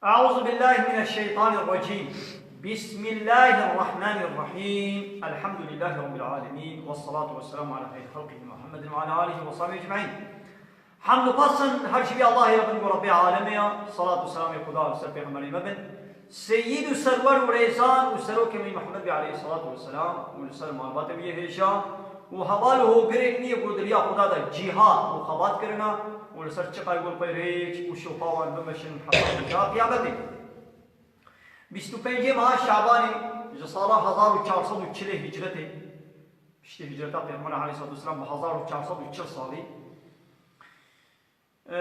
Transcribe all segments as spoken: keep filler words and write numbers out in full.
أعوذ بالله من الشيطان الرجيم. بسم الله الرحمن الرحيم. الحمد لله رب العالمين. والصلاة والسلام على خير خلقه محمد وعلى آله وصحبه أجمعين. Hamd û spas her ji vî Allahê re bin ku Rebbê alemê ya. Salat û selamê Xuda li ser pêxemberê me bin. Seyyid û serwer û rêzan û serokê me Muhammed bê aleyhi salatu ve selam û li ser malbatê wî yê hêja û heval û hogirên wî yê ku di riya Xuda de cîhad û xebat kirine û li ser çiqay gul pey rêç û şopa wan bimeşin heta roja qiyametê. Bîst û pêncê meha Şabanê ji sala hezar û çar sed û çilê hicretê, piştî hicreta Pêxember aleyhissalatu vesselam bi hezar û çar sed û çil salî, e,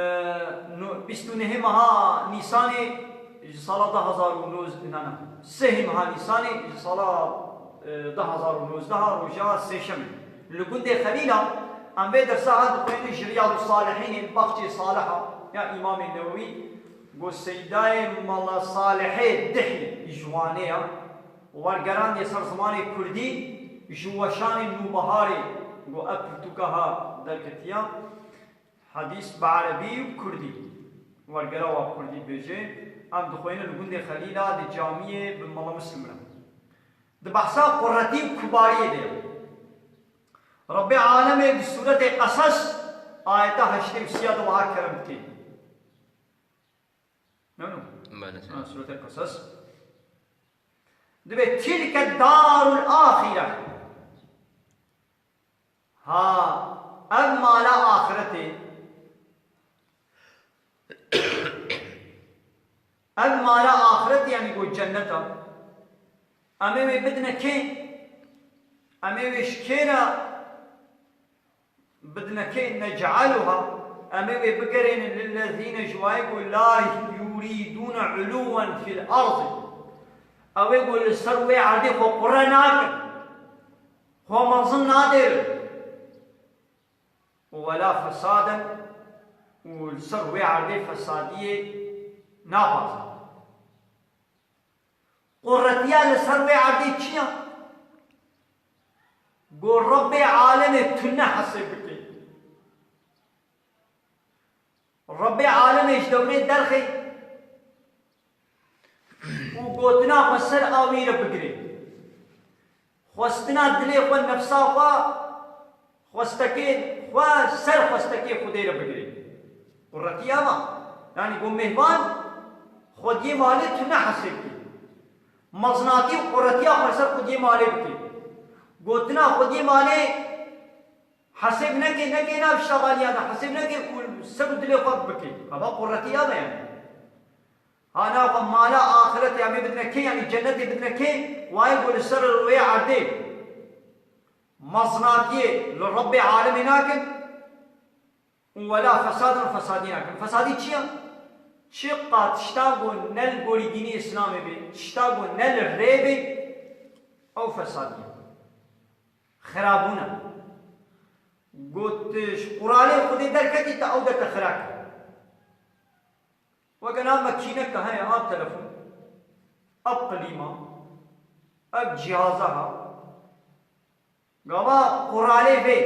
no-, bîst û nehê meha Nîsanê ji sala du hezar û nozde, na, na, sihê meha Nîsanê ji sala, e, du hezar û nozde ha roja sêşemê. Li gundê Xelîla em vê dersa ha dixwînin ji Riyadû Salihînê, Baxçê Saliha ya Îmamê Newewî, ku Seydayê Mala Salihê Dihî ji Wanê ya. Wergeran yê ser zimanê kurdî ji weşanê Nûbiharê ku ev pirtûka ha derketiya, hedîs bi erebî û kurdî. Wergera wa kurdî dibêje, em dixwînin li gundê Xelîla di camiyê bi Mala Muslim re. Di behsa quretî û kubariyê de ye. Rebbê alemê di sûretê Qesas ayeta heştê û sê ya de wiha kerem dike. No, no. Bele. Ha, Sûretê Qesas. Dibê tilke darul axire. Ha, ev mala axiretê. Ev mala axiretê, yanî ku cennet e. Em ê wê bidine kê? Em ê wê ji kê re bidine kê? Nec'aluha, em ê wê bigerênin lillezîne, ji wayê ku la yurîdûne ulûwen fîl erdî. Ew ê ku li ser wê erdê xwe qure nakin, xwe mezin nadêrin. Û wela fesaden, û li ser wê erdê fesadiyê naxwazin. Quretiya li ser wê erdê çi ye? Ku Rebbê alemê tune hesê bike. Rebbê alemê ji dewrê derxê û gotina xwe ser awî re bigirê. Xwestina dilê xwe, nefsa xwe, xwestekê xwe ser xwestekê Xwedê re bigirê. Quretiya va. Yanî ku mêvan xwediyê malê tune hesê bike. Mezinatî û quretiya xwe ser xwediyê malê bike. Gotina xwediyê malê hesêb neke, neke nav şexaliya de, hesêb neke û ser û dilê xwe bike. Eva quretiya ve yanî. Hana xwe mala axiretê em ê bidine kê, yanî cennetê bidine kê, wayê ku li ser wê erdê mezinatiyê li Rebbê alemê nakin û wela fesadin û fesadî nakin. Fesadî çi ye? Çiqa tişta ku ne li gorî dînê Îslamê bê, tişta ku ne li rê bê, ew fesadî ye. Xirabûn e. Got, ji quralê Xwedê derketî te ew de te xira kir. Weke nav makîneke heye, ev telefon, ev qilîma, ev cîhaza ha. Gava quralê vê,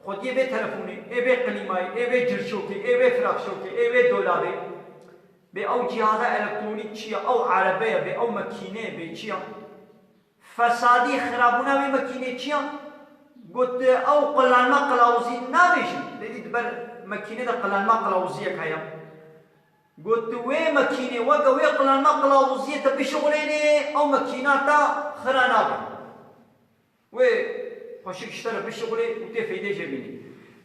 xwediyê vê telefonê, ê vê qilîmayê, ê vê cirçokê, ê vê firaxşokê, ê vê dolabê, bê ew cîhaza elektronîk çi ye, ew erebe ye, bê ew makîne ye, bê çi ye? Fesadî, xirabûna wê makînê çi ya? Got, ew qilanma qilawizî nabêjin. Lê dî di ber makînê de qilanma qilawiziyek heye. Got, wê makînê weke wê qilanma qilawiziyê te bişixulênê, ew makîna te xira nabe. Wê xweşik ji te re bişixulê û tê feydê jê bînî.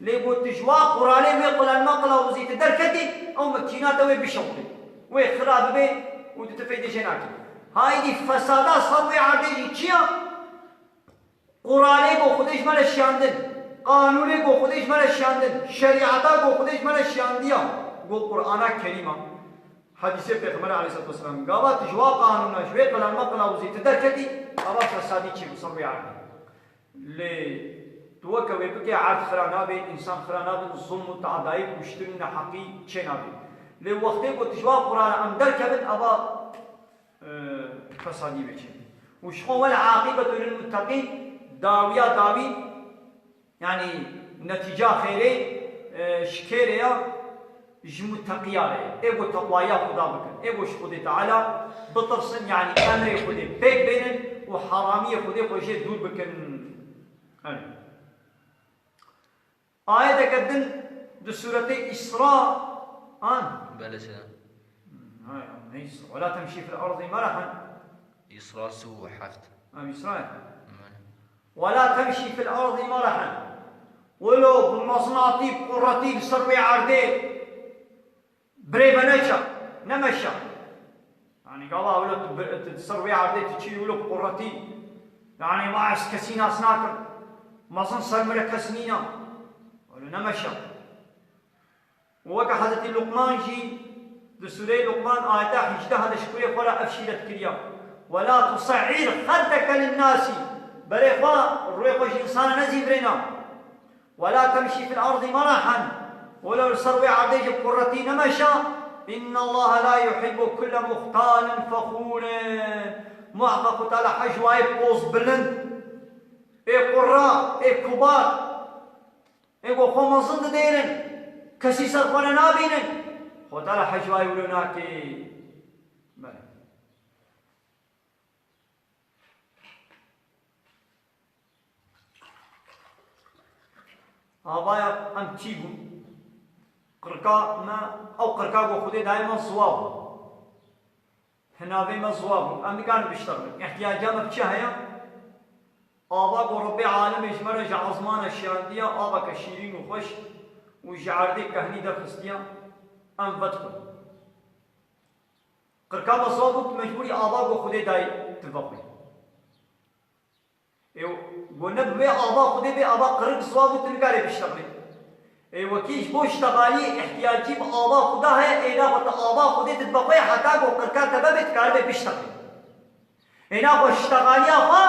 Lê got, tu ji wa quralê wê qilanma qilawizî tu derketî, ew makîna te wê bişewitî. Wê xira bibê û tu, tu feydê jê nakî. Haydî fesada ser wê erdê jî çi ya? Quralê ku Xwedê ji me re şiyandin, qanûnê ku Xwedê ji me re şiyandin, şerîeta ku Xwedê ji me re şiyandiya, ku Qur'ana Kerîm a. Hedîsê Pêxember aleyhisselatu vesselam. Gava tu ji wa qanûna, ji wê qilanma qilawizî tu derketî, ava fesadî çêbû ser wê erdê. Lê tu weke wê bikê, erd xira nabe, însan xira nabe, zulm û teadayî, kuştin û neheqî çênabe. Lê wextê ku tu ji wa qurana em derkevin, ava, e, fesadî vê çêbû. Û ji xwe, wel aqibetu lil muttaqîn, dawiya dawî, yanî netîca xêrê, e, ji kê re ya? ji muteqiya re ye. Ê ku teqwaya Xuda bikin. Ê ku ji Xwedê Teala bitirsin, yanî emrê Xwedê pêk bênin û heramiyê Xwedê xwe jê dûr bikin. Erê. Ayeteke din di sûretê Îsra an. Belê, selam. Hay, neyse. ولا تمشي في الأرض مرحا. Îsra sî û heft. Em Îsra ye. Belê. ولا تمشي في الأرض مرحا. Welo bi mezinatî, bi quretî li ser wê erdê birêve neçe, nemeşe. Yanî gava wilo tu bi, tu ser wê erdê tu çî wilo bi quretî. Yanî va ez kesî nas nakim. Mezin ser min re kes nîne. Wilo nemeşe. Û weke Hezretî Luqman jî di Sûreyê Luqman ayeta hejdeh de ji kurê xwe re ev şîret kiriya. ولا تصعر خدك للناس. Berê xwe, rûyê xwe ji însanan nezîvirêne. ولا تمشي في الأرض مرحا. Welo li ser wê erdê jî bi quretî nemeşe. إن الله لا يحب كل مختال فخور. Muheqeq Xwedê Teala hej wayê poz bilind. Ê qurra, ê kubar. Ê ku xwe mezin didêrin, kesî ser xwe re nabînin. Xwedê Teala hej wayê wilo nake. Belê. Avaya em çî bûn? Qirka me, ew qirka ku Xwedê daye me ziwa bû. Hinavê me ziwa bû. Em nikarin biştexilin. Îhtiyaca me bi çi heye? Ava ku Rebbê alemê ji me re ji ezmana şiyandiye, aveke şîrîn û xweş û ji erdê kehnî derxistiye, em vedixwin. Qirka me ziwa bû, tu mecbûrî ava ku Xwedê dayî tu vexwî. Ê, ku ne bi wê ava Xwedê bê, ava qirik ziwa bû, tu nikarê biştexilî. Ê, wekî ji bo ştexaliyê îhtiyacî bi ava Xweda heye, ê naxwe tu ava Xwedê tu dibe xwe heta ku qirka te bebe, tu karibê biştexilî. Ê naxwe ştexaliya xwe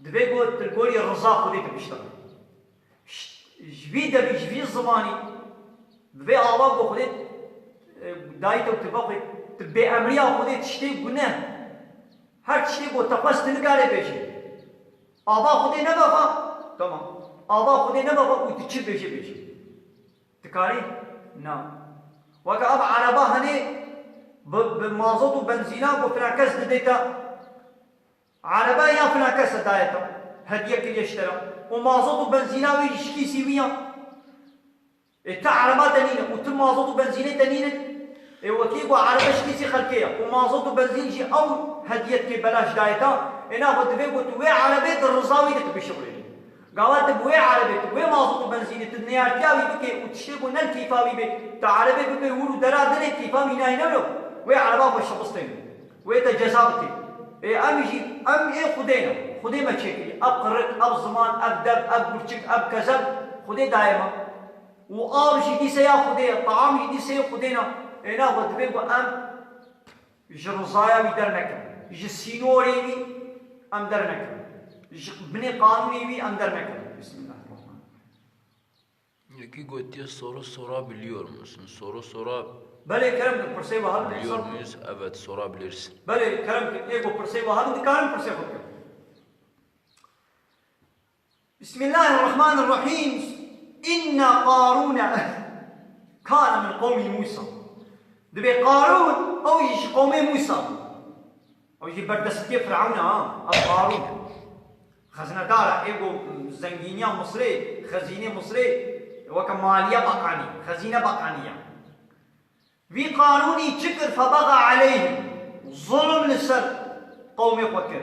divê ku tu li gorî riza Xwedê tu biştexilî. Ş-, ji vî devî, ji vî zimanî, bi vê ava ku Xwedê, e, dayî te û tu vexwî, tu bêemriya Xwedê tiştê guneh. Her tiştê ku te xwest tu nikarê bêjî. Ava Xwedê nebe xwe, tamam. Ava Xwedê nebe xwe û tu çi bêjî bêjî. Dikarî? Na. Weke ev ereba henê bi, bi mazot û benzîna ku filan kes didê te, ereba ya filan kes daye te, hediye kiriye ji te re. Û mazot û benzîna wê jî şikîsî wî ya. Ê ti ereba te nîne û ti mazot û benzînê te nîne. Ê wekî ku erebe şikîsî xelkê ye û mazot û benzîn jî ew hediye dike belaş daye te. Ê naxwe divê ku tu wê erebê di riza wî de tu bişuxulînî. Gava tu bi wê erebê, tu wê mazot û benzînê, tu neyartiya wî bikê û tiştê ku ne li keyfa wî bê, tu erebê bibê wir û dera dinê, keyfa wî nayê ne wilo, wê ereba xwe şibistê. Wê te ceza bike. Ê em jî, em ê Xwedê ne. Xwedê me çêkirî. Ev qirik, ev ziman, ev dev, ev gurçik, ev kezeb Xwedê daye me. Û av jî dîse ya Xwedê ye, taam jî dîse yê Xwedê ne. Ê naxwe divê ku em ji rizaya wî dernekin. Ji sînorê wî em dernekin. Ji binê qanûnê wî em dernekin. Bismillahirrahmanirrahim. Yekî gotiye soru sorabiliyor musun? Soru sora Belê, kerem kin, pirsê we hebe biliyor insan. Muyuz? Evet, sorabilirsin. Belê, kerem kin, ê ku pirsê we hebe dikarin pirsê xwe bikin. Bismillahirrahmanirrahim. Inne Qarûne kâne min qewmî Mûsa. Dibê Qarûn, ew jî ji qewmê Mûsa bû. Ew jî berdestkê Firawna, ha, ev Qarûn. Xezinedar e, ê ku zengîniya Misrê, xezînê Misrê, weke maliye bakanî, xezîne bakanî ye. Vî Qarûnî çi kir? Febaga aleyhim. Zulm li ser qewmê xwe kir.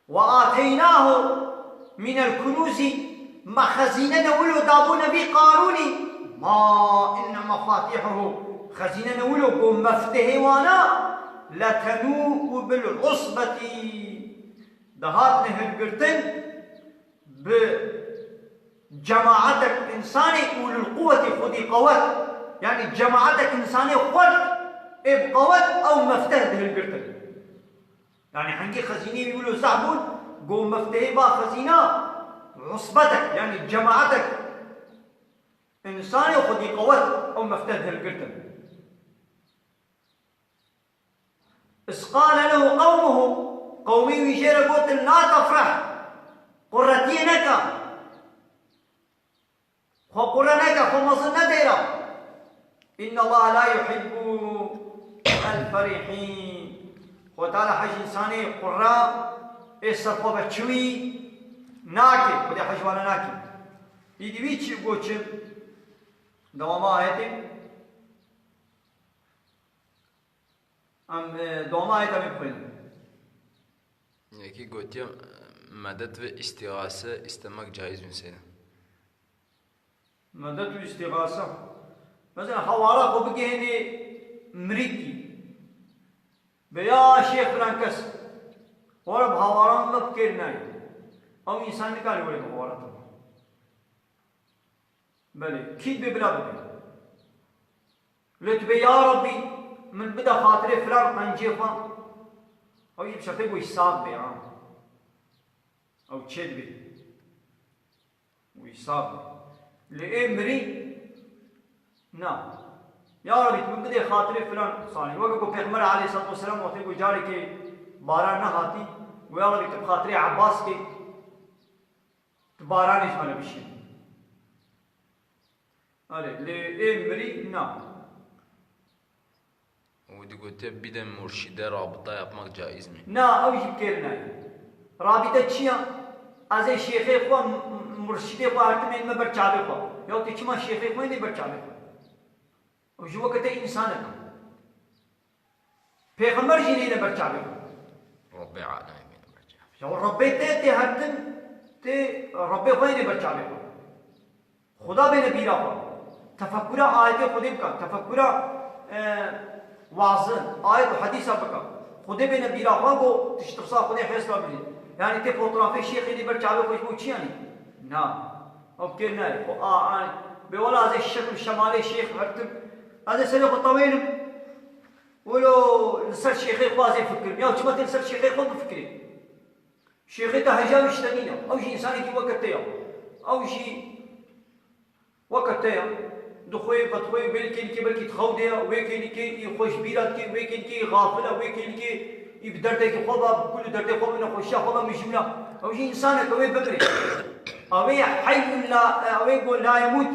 Ve ateynahu minel kunûzî, me xezîne ne wilo dabûne vî Qarûnî, ma inne mefatîhuhu, xezîne ne wilo ku meftehê wana letenû bil usbetî, dihatine hilgirtin bi cemaetek însanê ulul quwetî, xwedî qewet, yanî cemaetek însanê xwert ê bi qewet ew mefteh dihilgirtin. Yanî hingî xezînê wî wilo zehf bûn, got meftehê va xezîna usbetek, yanî cemaetek însanê xwedî qewet ew mefteh hilgirtin. Iz qale lehu qewmuhu, qewmê wî jê re gotin, la tefreh, quretiyê neke. Xwe qure neke, xwe mezin neke îro. Inna Allah la yuhibbu el-ferihîn. Xwe Teala hej însanê qure ê serxwebeçûyî nake. Xwedê hej wana nake. Îdî wî çi got çi? Dewama ayetê. Em, e, dewama ayetê em ê bixwînin. Yekî gotiye, medet ve îstîxase îstemek caiz mı seyde? Medet û îstîxase. Mesela hawara xwe bigihênê mirîkî. Be ya şêx filan kes. Were bi hawaran me bi kêr nayê. Ew însan nikare were bi hawara te. Belê, kî dibe bila bibe. Lê tu bê ya Rabbî min bide xatirê filan qencê xwe. Ew jî bi şertê ku wî sax be ha. Ew çê dibe. Wî sax be. Lê ê mirî na. Ya Rabbî tu min bidê xatirê filan sanî. Weke ku Pêxember aleyhissalatu vesselam wextê ku carekê baran nehatî, got ya Rabbî tu bi xatirê Ebbas kê, tu baranê ji me re bişîn. Erê, lê ê mirî na. Û digote bide murşide rabıta yapmak caiz mi? Na, ew jî bi kêr nayê. Rabîte çi ya? Ez ê şêxê xwe, m-, m-, murşidê xwe her tim ênime ber çavê xwe. Ya tê çima şêxê xwe ênê ber çavê xwe? Ew jî weke te însanek e. Pêxember jî neyne ber çavê xwe. Rabbê alemî neyne ber çavê. Ya Rabbê te tê her tim tê Rabbê xwe yêne ber çavê xwe. Xuda bêne bîra xwe. Tefekkura ayetê Xwedê bike. Tefekkura, e, wazin, ayet û hedîsa bike. Xwedê bêne bîra xwe ku tu ji tirsa Xwedê hêrs nabînî. Yanî tê fotografê şêxê dê ber çavê xwe ji bo çi yanî? Na. Ew kêr nayê. Xwe a, a, bê wela ez ê şekil şemalê şêx her tim. Ez ê serê xwe tewênim. Wilo li ser şêxê xwe ez ê fikirim. Ya çima tê li ser şêxê xwe bifikirî? Şêxê te heja wî ji te nîne. Ew jî însanekî weke te ye. Ew jî weke te ye. Dixwê, vedixwê, wê li kêlikê belkî di xew de ye, wê kêlikê î xwe ji bîra dike, wê kêlikê î xafil e, wê kêlikê î bi derdekî xwe ve, bi kul û derdê xwe ve, nexweşiya xwe ve mijûl e. Ew jî însanek e, wê bimire. Ew ê heyyun la, ew ê ku la yemût.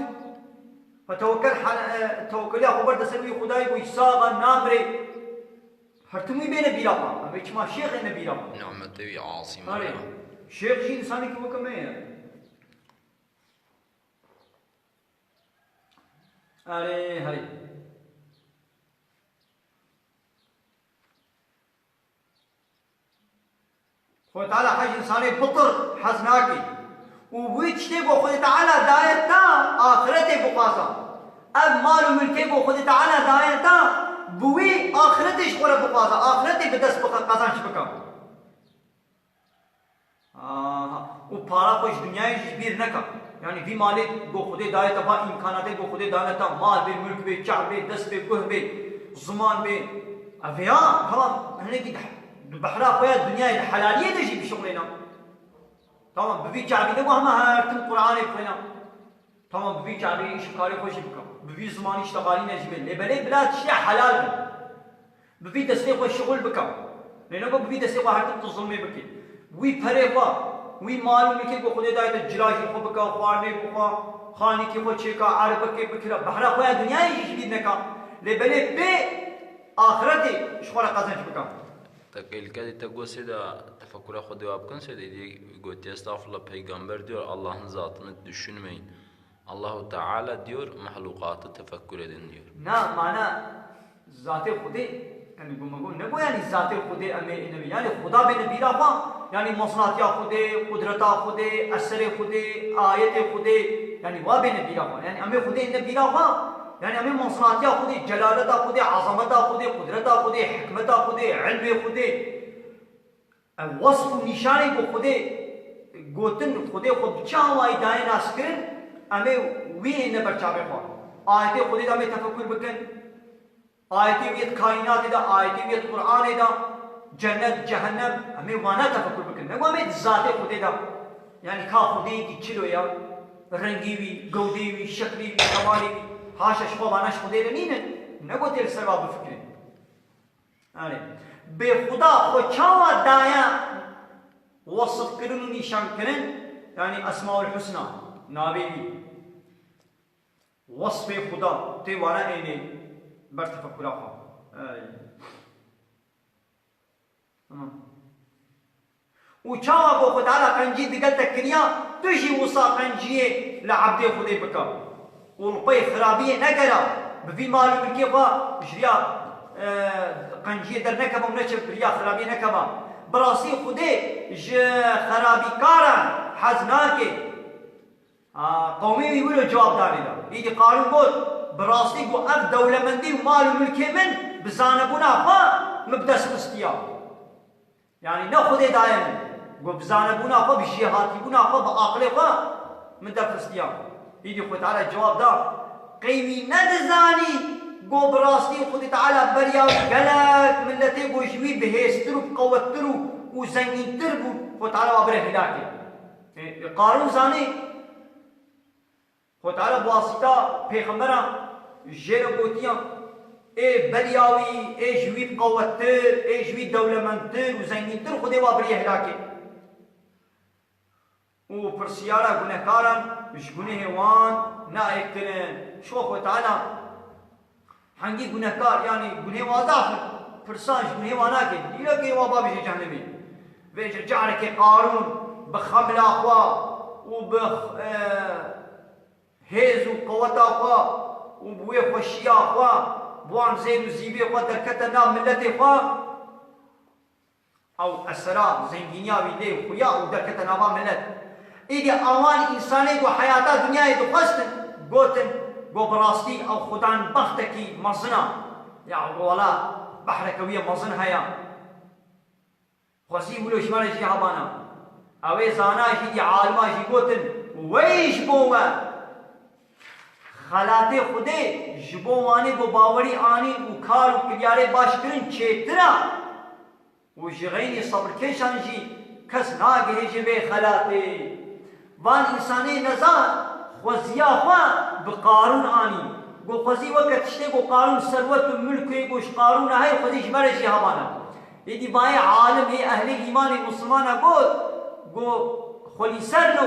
Fe tewekkel hal-, e, tewekeliya xwe berde ser wî Xwedayê ku jî sax e, namire. Her tim wî bêne bîra xwe. Em ê çima şêxê ne bîra xwe? Nimetê wî asî Erê, mane. Şêx jî însanekî weke me ye. Erê, herê. Xwedê Teala hej însanê bitir hez nake. Û wî tiştê ku Xwedê Teala daye te, axiretê bixwaze. Ev mal û milkê ku Xwedê Teala daye te, bi wî axiretê ji xwe re bixwaze, axiretê bi dest bixe, qezanc bike. Aha. Û para xwe ji dinyayê jî ji bîr neke. Yanî vî malê ku Xwedê daye te, va îmkanatê ku Xwedê dane te, mal bê, milk bê, çev bê, dest bê, guh bê, ziman bê. Ev ya, tamam, hinekî di, di behra xwe ya dinyayê, di helaliyê de jî bişuxulêne. Tamam, bi vî çavî de ku hema her tim Qur'anê bixwêne. Tamam, bi vî çavî îş û karê xwe jî bike. Bi vî zimanî îştexalîne jî bê. Lê belê bila tiştê helal be. Bi vî destê xwe şixul bike. Lê ne ku bi vî destê xwe her tim tu zilmê bikî. Wî perê xwe, wî mal û milkê ku Xwedê daye te, cilajî xwe bike, xwarinê bixwe, xanîkî xwe çêka, erebekê bikire, behra xwe ya dinyayê jî ji bîr neke. Lê belê pê axiretê ji xwe re qezenc bike. Te kêlike dî te got seyda tefekkura xwe dewa bikin seyda, dî gotiye estağfurullah, peygamber diyor Allah'ın zatını düşünmeyin. Allahu Teala diyor mahlukatı tefekkür edin diyor. Na, mana zatê Xwedê, em ê goma got, ne got yanî zatê Xwedê em ê, ê nebî. Yanî Xweda bêne bîra xwe, yanî mezinatiya Xwedê, qudreta Xwedê, eserê Xwedê, ayetê Xwedê, yanî wa bêne bîra xwe. Yanî em ê Xwedê ne bîra xwe, yanî em ê mezinatiya Xwedê, celaleta Xwedê, azameta Xwedê, qudreta Xwedê, hikmeta Xwedê, ilmê Xwedê. Ev wesf û nîşanên ku Xwedê gotin, Xwedê xwe bi çi awayî daye naskirin, em ê wî êne ber çavê xwe. Ayetê Xwedê de em ê tefekur bikin. Ayetê wî yê di kaînatê de, ayetê wî yê di Qur'anê de, cennet, cehennem, em ê wana tefekur bikin. Ne ku em ê di zatê Xwedê de, yanî ka Xwedêyekî çilo ya, rengî wî, gewdeyê wî, şeklê wî, kemalê wî, haşa ji xwe vana ji Xwedê re nînin, ne ku tê li ser wa bifikirin. Erê. Bê Xuda xwe çawa daye wesifkirin û nîşankirin? Yanî Esmaul Husna, navê wî. Wesfê Xuda tê wana ênê ber tefekura xwe. Ey. Tamam. Û çawa ku Xwe Teala qencî digel te kiriya, tu jî wisa qenciyê li ebdê Xwedê bike. Û li pey xirabiyê negera, bi vî mal û milkê xwe ji riya, e, qenciyê dernekeve û neçe bi riya xirabiyê nekeve. Bi rastî Xwedê ji xerabîkaran hez nake. Ha, qewmê wî wilo cewab danê de. Îdî Qarûn got, bi rastî ku ev dewlemendî û mal û milkê min bi zanebûna xwe min bi dest xistiya. Yanî ne Xwedê daye min. Ku bi zanebûna xwe, bi jêhatîbûna xwe, bi aqilê xwe min derxistiya. Îdî Xwedê Teala cewab da, qey wî nedizanî ku bi rastî Xwedê Teala beriya wî gelek miletê ku ji wî bihêztir û biqewettir û, û zengîntir bû, Xwedê Teala wa bire hîlakê. E, e, Qarûn zanî, Xwedê Teala bi wasîta pêxemberan jê re gotiya, ê beriya wî, ê ji wî qewettir, ê ji wî dewlemendtir û zengîntir Xwedê wa biriye hilakê. Û pirsiyara gunehkaran ji gunehê wan nayê kirin. Şo Xwedê Teala Hengî gunehkar, yanî gunehê wan zaf in, pirsan ji gunehê wan nake. Dîlokê wan babêje cehnemê. Vêje carekê Qarûn bi xemla xwe û bi, e, hêz û qeweta xwe û bi wê xweşiya xwe, bi wan zêr û zîvê xwe derkete nav miletê xwe. Ew esera zengîniya wî lê xuya û derkete nava milet. Îdî awan însanê ku heyata dinyayê dixwestin, gotin, ku bi rastî ew xudan bextekî mezin a. Ya wela behreke wî ye mezin heye. Xwezî wilo ji me re jî hebana. Ew ê zana jî dî alima jî gotin, wey ji bo we. Xelatê Xwedê ji bo wanê ku bawerî anîn û kar û kiryarê baş kirin çêtir a. Û ji xeynî sebirkêşan jî kes nagihêje vê xelatê. Van însanê nezan xweziya xwe bi Qarûn anî. Got xwezî weke tiştê ku Qarûn serwet û milkê ku ji Qarûna heye xwezî ji me re jî hebana. Êdî vayê alim ê ehlê îmanê misilmana got, got xwelîser lo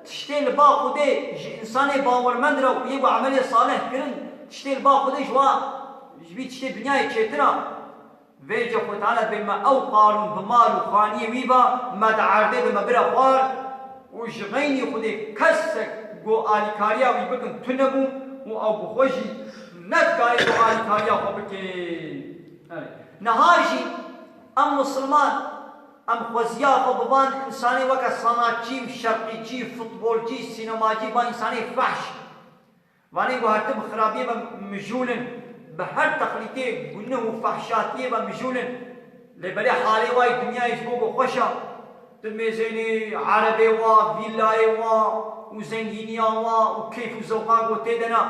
tiştê li ba Xwedê ji însanê bawermend re û yê ku emelê salih kirin tiştê li ba Xwedê ji wa, ji vî tiştê dinyayê çêtir a. Vêce Xwedê Teala dibê me ew Qarûn bi mal û xaniyê wî ba, me di erdê de me bire xwar û ji xeynî Xwedê kesek ku alîkariya wî bikin tune bû û ew bi xwe jî nedikarê ku alîkariya xwe bike. Evet. Niha jî em misilman, em xweziya xwe bi van însanê weke sanatçî û şerqîçî, futbolcî, sînemacî, van însanê fehş. Vanê ku her tim xirabiyê ve mijûl in, bi her texlîtê guneh û fehşatiyê ve mijûl in. Lê belê halê wa yê dinyayê ji bo ku xweş a. Tu mêzênî erebê wa, vîlayê wa û zengîniya wa û keyf û zewqa ku tê de ne.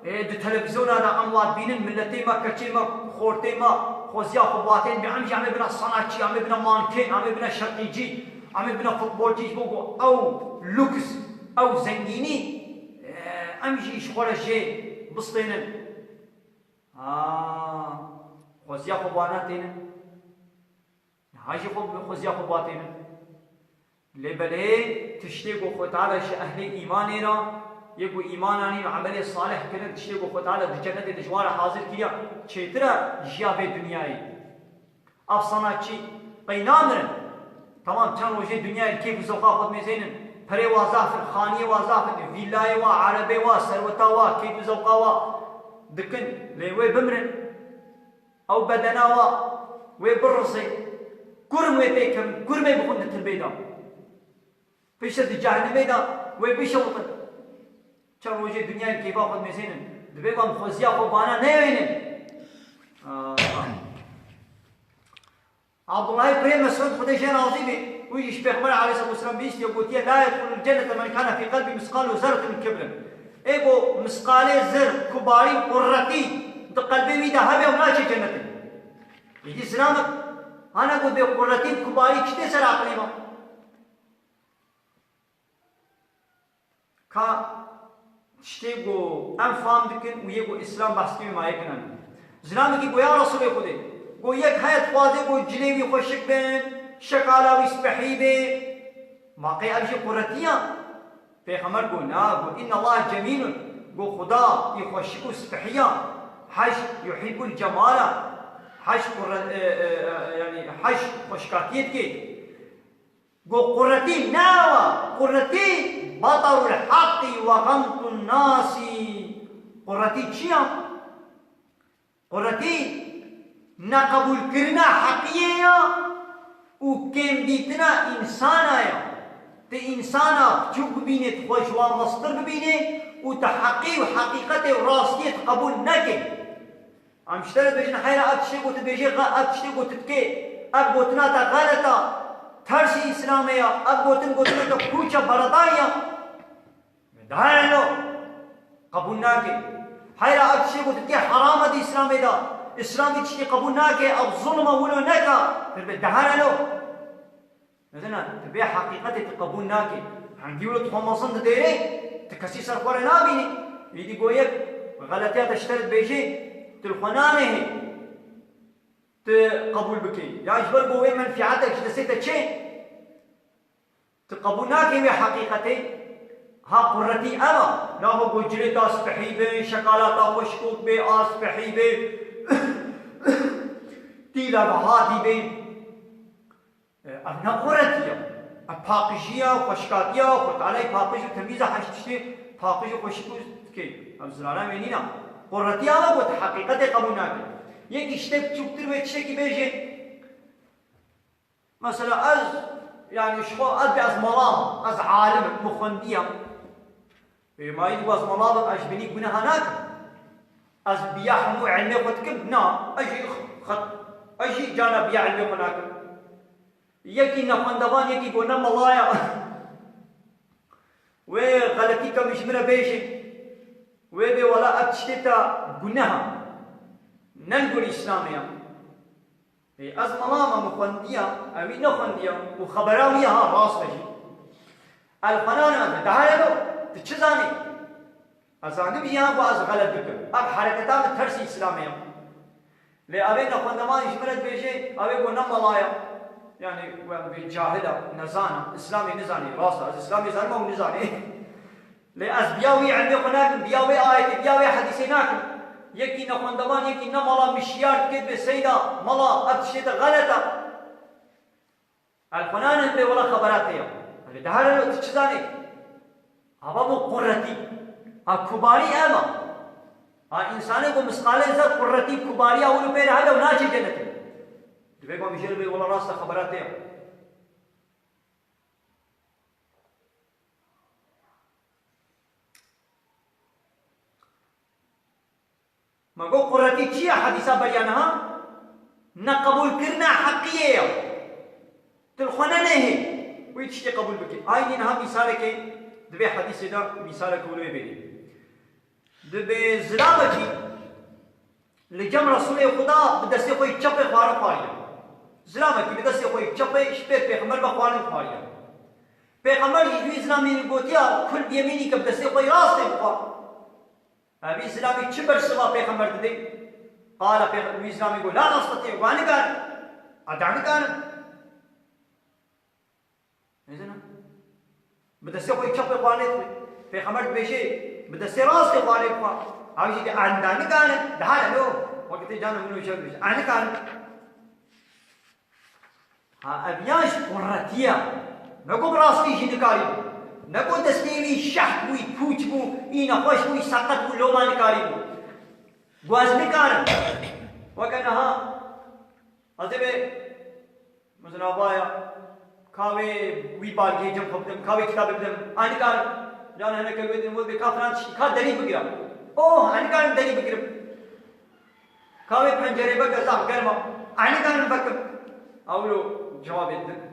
Ê, di televîzyona de em wa dibînin, miletê me, keçê me, xortê me, xweziya xwe bi wa tên bê, em jî em ê bine sanatçî, em ê bine mankên, em ê bine şerqîcî, em ê bine futbolcî ji bo ku ew lûks, ew zengînî, Em jî ji xwe re jê bistênin. Ha, xweziya xwe bi wana tênin. Niha jî xwe, xweziya xwe bi wa tênin. Lê belê tiştê ku Xwe Teala ji ehlê îmanê re, yê ku îman anîn û emelê salih kirin, tiştê ku Xwe Teala di cenetê de ji wan re hazir kiriya, çêtir e ji ya vê dinyayê. Ev sanatçî qey namirin. Tamam, çend rojê dinyayê li keyf û zewqa xwe dimêzênin. Perê wa zaf in, xaniyê wa zaf in, vîlayê wa, erebê wa, serweta wa, keyf û zewqa wa dikin. Lê wê bimirin. Ew bedena wa wê birizê. Kurm wê pê kevin, kurmê bixwin di tilbê de. Piştre di cehennemê de wê bişewtin. Çend rojê dinyayê keyfa xwe dimêzênin. Divê ku em xweziya xwe bana neyênin. Aha. Abdullahê kurê Mesûd, Xwedê jê razî be, wî jî ji Pêxember aleyhisselatu vesselam bihîstiye, gotiye, "La yedxulul cennete men kane fî qelbî misqalu zerretin min kibrin." Ê ku misqalê zir, kubarî, qurretî di qelbê wî de hebe û naçe cennetê. Êdî zilamek hane ku bê qurretî, kubarî, çi tê ser aqilê me? Ka tiştê ku em fam dikin û yê ku Îslam behs kiriye, ma yek nane. Zilamekî got, "Ya Resûlê Xwedê, got yek heye dixwaze ku cilê wî xweşik bin, şekala wî spehî be, ma qey ev jî quretiya?" Pêxember got, "Na, got, inna Allaha cemîlun, Go Xuda î xweşik û spihiya, heş yuhîbul cemala, heş qurre-, e, e, e, yanî heş xweşkatiyê dike. Go quretî ne ew e, quretî batarul heqî ve xemtun nasî. Quretî çi ya? Quretî neqebûlkirina heqiyê ya û kêmdîtina însana ya. Tu însana piçûk bibînê, tu xwe ji wan mestir bibînê û tu heqî û heqîqetê û rastiyê tu qebûl nekê. Em ji te re dibêjin, heyra ev tiştê ku tu dibêjê, xe-, ev tiştê ku tu dikê, ev gotina te xelet e, tersî Îslamê ya, ev gotin gotineke pûç e, beredayî ya. Daha elo qebûl nake. Heyra ev tiştê ku tu dikê heram e di Îslamê de. Îslamî tiştê qebûl nake, ev zulm e, wilo neke. Dibe daha elo. Mezena, tu vê heqîqetê tu qebûl nake. Hengî wilo tu xwe mezin didêrê, tu kesî ser xwe re nabînî. Êdî go yek xeletiya te ji te re dibêjê, tu li xwe nanehê. Tu qebûl bikê. Ya ji ber go wê menfîetek ji destê te çê. Tu qebûl nakî wê heqîqetê? Ha, quretî ev e. Naho ku cilê ta spehî be, şekalata xwe şikok be, a spehî be, tîla ve hatî be. E, ev ne quretî ye. Ev paqijiya, xweşkatiya, Xwe Tealay paqij û temîz e, heşt tiştê paqij û xweşik û dike. Ev zirara wê nîne. Quretî ev e ku tu heqîqetê qebûl nakî. Yekî ji te biçûktir wê tiştekî bêje. Mesela ez, yani ji xwe ez, ez mala me, ez alim im, min xwendiye. Ê, ma îdî ez mala bim, ez ji binî guneha nakim. Ez biya hemû ilmê xwe dikim, na, ez jî xet-, ez jî cana biya ilmê xwe nakim. Yekî nexwendevan, yekî ku ne mala ye. Wê xeletî ke min ji min re bêje, wê bê wela ev tiştê te guneha. Ne li gor Îslamê ye. Ê, ez mala me, min xwendiya, ewî nexwendiya û xebera wî ya ha rast e jî. El xwenana ez, daha elo, tu çi zanî? Ez zanibî ya ku ez xelet dikim. Ev hereketa min tersî Îslamê ya. Lê evê nexwendevan ji min re dibêje, evê ku ne mala ya. Yani, we vê cahil e, nezan e, Îslamê nizanî, rast e. Ez Îslamê zanim, ew nizanî. Lê ez biya wî ilmê xwe nakim, biya wê ayetê, biya wê hedîsê nakim. Yekî nexwendevan, yekî ne mala min şiyar dike, dibê seyda, mala, ev tiştê te xelet e. El xwenanin bê wela xebera te ya. Ev daha elo tu çi zanî? Ava bû quretî. A kubarî ev e. A însanê ku misqalê zerr quretî, kubariya wilo pê re hebe û naçe cenetê. Divê ku em jê re bê wela rast e xebera te ya. Me got, quretî çi ye hedîsa beriya niha? Neqebûlkirina heqiyê ye. Tu li xwe nenehê. Wî tiştê qebûl bikî. Aynî niha mîsalekê, di vê hedîsê de mîsaleke wilo bêrî. Dibê zilamekî li cem Resûlê Xuda bi destê xwe yê çepê xwarin xwariye. Zilamekî bi destê xwe yê çepê ji pêr pêxember ve xwarin xwariye. Pêxember jî ji wî zilamî gotiya, "Kul bi yemînîke", bi destê xwe yê rastê bixwe. Evî zilamî çi bersiva pêxember didê? Qala pêx-, wî zilamî got, "La nesteti'u, wa nikarin." A da nikarin. Nêzana. Bi destê xwe yê çepê xwarinê dixwe. Pêxember dibêje, "Bi destê rastê xwarinê bixwe." Ew jî dê, "A da nikarin." Daha ne lo. Wekî tê cana min û şev dibêje, "A nikarin." Ha, ev ya ji quretiya. Ne ku bi rastî jî nikarîbû. Ne ku destê wî şeht bû, pûç bû, î nexweş bû, î seqet bû, loma nikarîbû. Got, "Ez nikarim." Weke niha, ez ê bê, mesela vaya, ka wê wî balgê cem xwe bidim, ka wê kitabê bidim. A nikarim. Can hineke wê din wê bê ka filan tiştî, ka derî bigira. Oh, a nikarim derî bigirim. Ka wê pencerê veke zaf germ e. A nikarim vekim. Ewlo cewabê didin.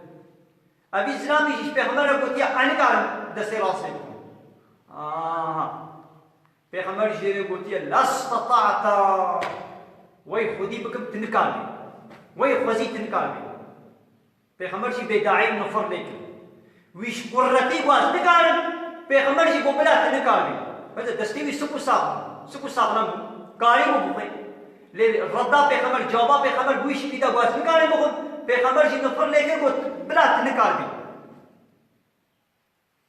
Evî zilamî jî ji pêxember re gotiye, "A nikarim destê rastê bikim." Aha. Pêxember jê re gotiye, "La stata'ta." Wey xwedî bikim, tu nikaribî. Wey xwezî tu nikaribî. Pêxember jî bêdayî nifir lê kir. Wî ji quretî got, "Ez nikarim." Pêxember jî got, "Bila tu nikaribî." Bes destê wî sik û sax bû. Sik û saxlem bû. Karîbû bixwe. Lê redda pêxember, cewaba pêxember bi wî şiklî de got, "Ez nikarim bixwim." Pêxember jî nifir lê kir got, "Bila tu nikaribî."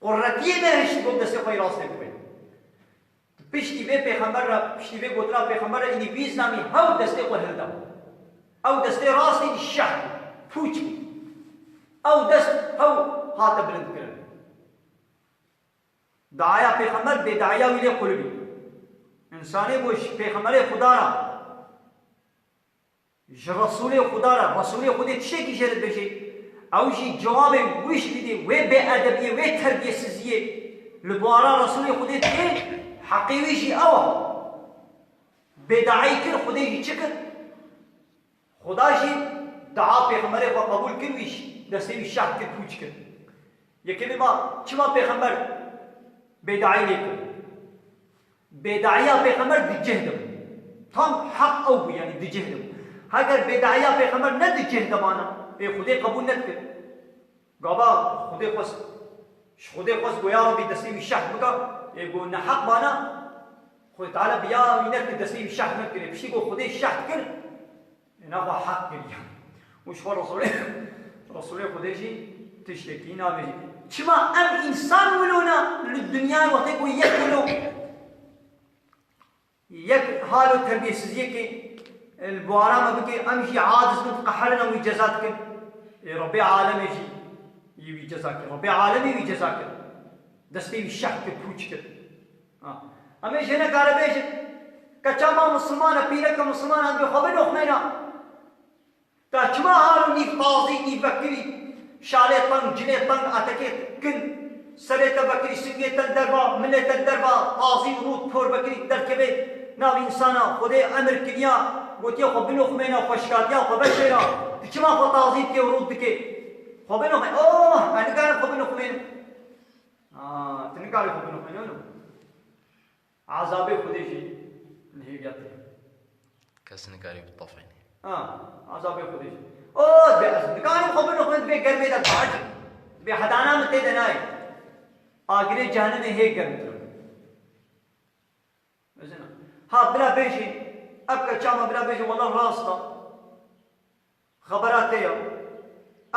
Quretiyê nehişt got destê xwe yê rastê bixwe. Piştî vê pêxember re, piştî vê gotina pêxember re, înî vî zilamî hew destê xwe hilda. Ew destê rastî şeh bû, pûç bû. Ew dest hew hate bilindkirin. Diaya pêxember bêdiaya wî lê qulibî. Însanê ku ji pêxemberê Xuda re, ji Resûlê Xuda re, Resûlê Xwedê tiştekî jê re dibêje, ew jî cewabê wî jî didê, wê bêedebiyê, wê terbiyesiziyê li bawara Resûlê Xwedê dike, heqê wî jî ew e. Bêdiayî kir, Xwedê jî çi kir? Xuda jî dua pêxemberê xwe qebûl kir, wî jî destê wî şeh kir, pûç kir. Yekê bê ma, çima pêxember bêdiayî lê kir? Bêdiayiya pêxember di cih de bû. Tam heq ew bû, yanî di cih de bû. Heger bêdiayiya pêxember ne di cih de mana, ê Xwedê qebûl nedikir. Gava Xwedê xwest, ji Xwedê xwest got, ya Rebî, destê wî şeh bike, ê got neheq mana, Xwedê Teala bi ya wî nekir, destê wî şeh nekir. Ê piştî got Xwedê şeh kir, ê nexwe heq kiriye. Û ji xwe Resûlê, Resûlê Xwedê jî tiştekî nabêjî. Çima em însan wilo ne li dinyayê wextê ku yek wilo, yek hal û terbiyesiziyekê, e, li bawara me bike, em jî aciz bin, diqeherin, em wî ceza dikin. Ê, Rebbê alemê jî yî wî ceza kir. Rebbê alemê wî ceza kir. Destê wî şeh kir, pûç kir. Ha. Em ê jê nekare bêjin, keça ma misilman e, pîreke misilman e, em bê xwe binoxmêna. Ta çima halo nîv tazî, nîv vekirî, şalê teng, cilê teng, etekê kin, serê te vekirî, singê te derva, milê te derva, tazî û rût por vekirî derkeve nav însana, Xwedê emir kiriya, gotiye xwe binoxmêne, xwe şikatiya xwe veşêra, tu çima xwe tazî dikê û rût dikê? Xwe binoxmê-, oh, ez nikarim xwe binoxmênim. Ah, tu nikarî xwe binoxmênî, oğlum. Ezabê Xwedê jî li hêviya te ye. Kes nikarî bitefînî. Ha, ezabê Xwedê jî. O, dibê ez nikarim xwe binoxmênim, dibê germê de dibehecim. Dibê hedana min tê de nayê. Agirê cehennemê hê germtir e. Mezin e. Ha, bila bêjî, ev keça me bila bêjî, wela rast e. Xebera te ya.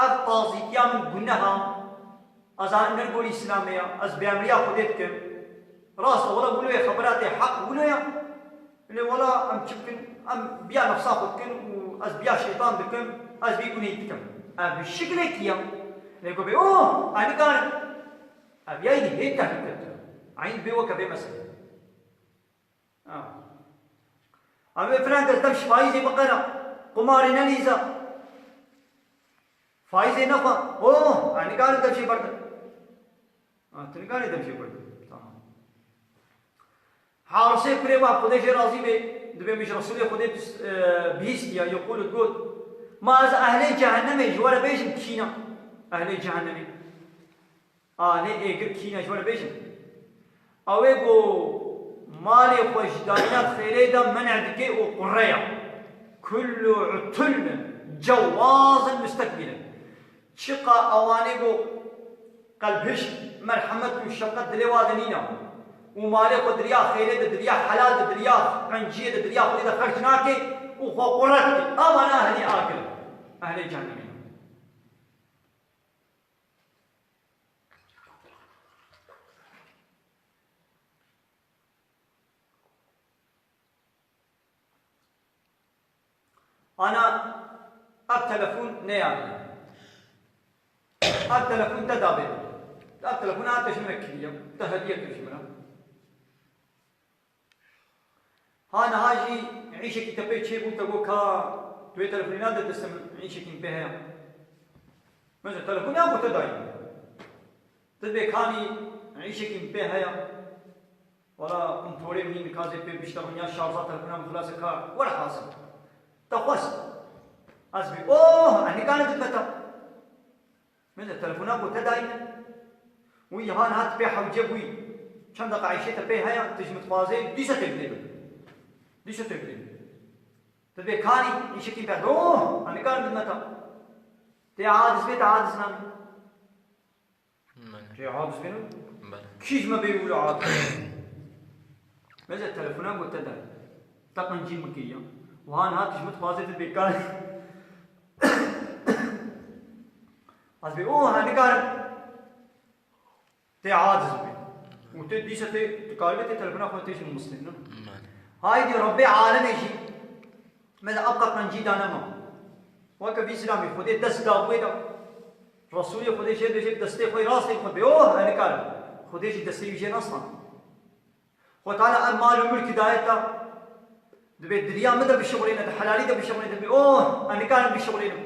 Ev tazîtiya min guneha. Ez zanim ne li gorî Îslamê ya. Ez bêemriya Xwedê dikim. Rast e, wela wilo ye, xebera te heq wilo ye. Lê wela em çi bikin? Em biya nefsa xwe dikin û ez biya şeytan dikim, ez vî gunehî dikim. Ev bi şiklekî ya. Lê ku bê, oh, ez nikarim. Ev yayî hê tehlûke tu. Eyn bê weke bê mesele. Ha. Em ê filan kes dem ji faîzê biqere, qumarê nelîze. Faîzê nexwe. Oh, ez nikarim dem jê berdim. Ha, tu nikarî dem jê berdim. Tamam. Harisê kurê we, Xwedê jê razî be, dibê min ji Resûlê Xwedê bis-, e, bihîstiya, yeqûl got, ma ez ehlê cehennemê ji we re bêjim kî ne? Ehlê cehennemê. Alê êgir kî ne ji we re bêjin? Ew ê ku malê xwe ji dayîna xêrê de men'e dike û qurre ya. Kullu utullin cewwazin mustekbîrin. Çiqa ewanê ku qelb hişk, merhemet û şefqet dilê wa de nîne û malê xwe di riya xêrê de, di riya helal de, di riya qenciyê de, di riya Xwedê de xerc nake û xwe qurre dike. Ewana ehlê agir in. Ehlê cehennemê ne. Ana, ev telefon neyane. Ev telefon te dabê. Ev telefon hate ji min re kiriye. Te hediye kir ji min re. Ha niha jî îşekî te pê çêbû, te got ka tu yê telefonê nade dest min, îşekî min pê heye. Mesela telefonê ya ku te dayî. Tu dibê kanî îşekî min pê heye. Wala min porê min nîn, nika zê pê biştexin ya şarja telefona min xilase ka. Werhasil. Te xwest. Ez bê, oh, ez nikarim bidme te. Min de telefona ku te dayî min. Wî ha niha tu pê hewce bûyî. Çend deqa îşê te pê heye, tu ji min dixwazê, dîsa tê bidê min. Dîsa tê bidê min. Tu dibê kanî, îşekî pê, oh, ez nikarim bidme te. Tê aciz bê, te aciz nabî. Belê. Tê aciz bê ne? Belê. Kî ji me bê wilo aciz? Meze telefona got te de. Te qencî min kiriya. Wiha niha tu ji min dixwazê tu bêkar. Ez bê, oh, ez nikarim. Tê aciz bê. Û tu dîsa tê, tu karibê tê telefona xwe tê jî Muslim, ne? Haydî Rebbê alemê jî me de ev qet qencî da nema. Weke vî zilamî Xwedê dest da wê de. Resûlê Xwedê jê bêje bi destê xwe rastê xwe bê, oh, ez nikarim. Xwedê jî destê wî jê nastan. Xwe Teala ev mal û mulkî daye te. Dibê di riya min de bişuxulîne, di helalî de bişuxulîne, dibê, oh, ez nikarim bişuxulînim.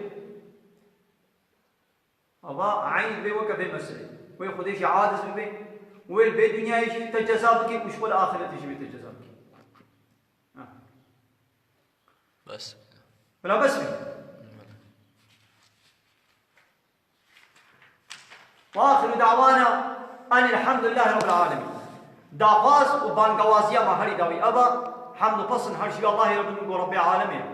Ava eyn dibê weke vê meselê. Wê Xwedê jî aciz bibe, wê li vê dinyayê jî te ceza bike û ji xwe li axiretê jî wê te ceza bike. Ha. Bes. Bila bes be. وآخر دعوانا أن الحمد لله رب العالمين. Daxwaz û bangewaziya me herî dawî ev e, hemd û pesn her ji Allahê re bin ku Rebbê alemê ye.